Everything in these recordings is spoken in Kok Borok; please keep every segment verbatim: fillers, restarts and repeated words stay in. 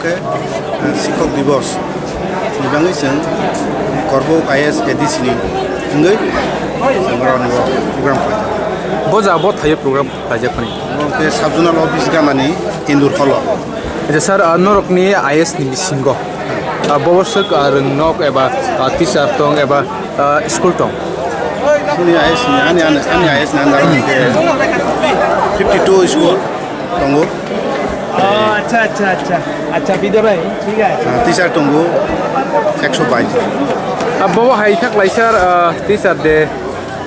Khe, eh, Sikhok Divos ni bagwi chwng Korbok I A S A D C ni wngwi chwng oro ni o program khlai. Bo ja bo thaio program khlaijak phani. Bo khe sub zonal office gana ni Indur hall o. Acha sir, ah, norok ni I A S ni bisingo, ah, bo swk, ah, rwngnok eba, ah, teacher tong eba, ah, school tong. Chini I A S ni, ani, ani, ani I A S ni under o khe fifty two school tongo. Oh, acha, acha, acha. Acha, Bidya bhai, thik ase. Ah, teacher tongo ekso bais. Ah, bobo hai thak lai sir, ah, teacher de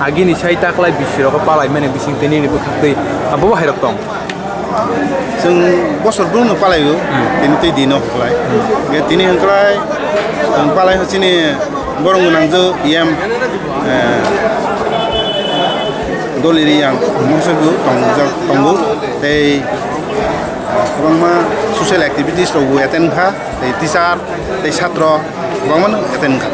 agini sai taklai bisi rok palai mani bising tini ni bwkhak twi. Ah, bobo hai rok tong. Chwng bosor brum no palai o, tini twi dino hwklai. Ge tini hwklai, chwng palai chini borong gwnang jo E M, eh, Doli Riyang, mungsa bo tongjak, tongo. Tei kwbangma social activities rok bo attend kha, tei teacher, tei satro kwbangma no attend kha.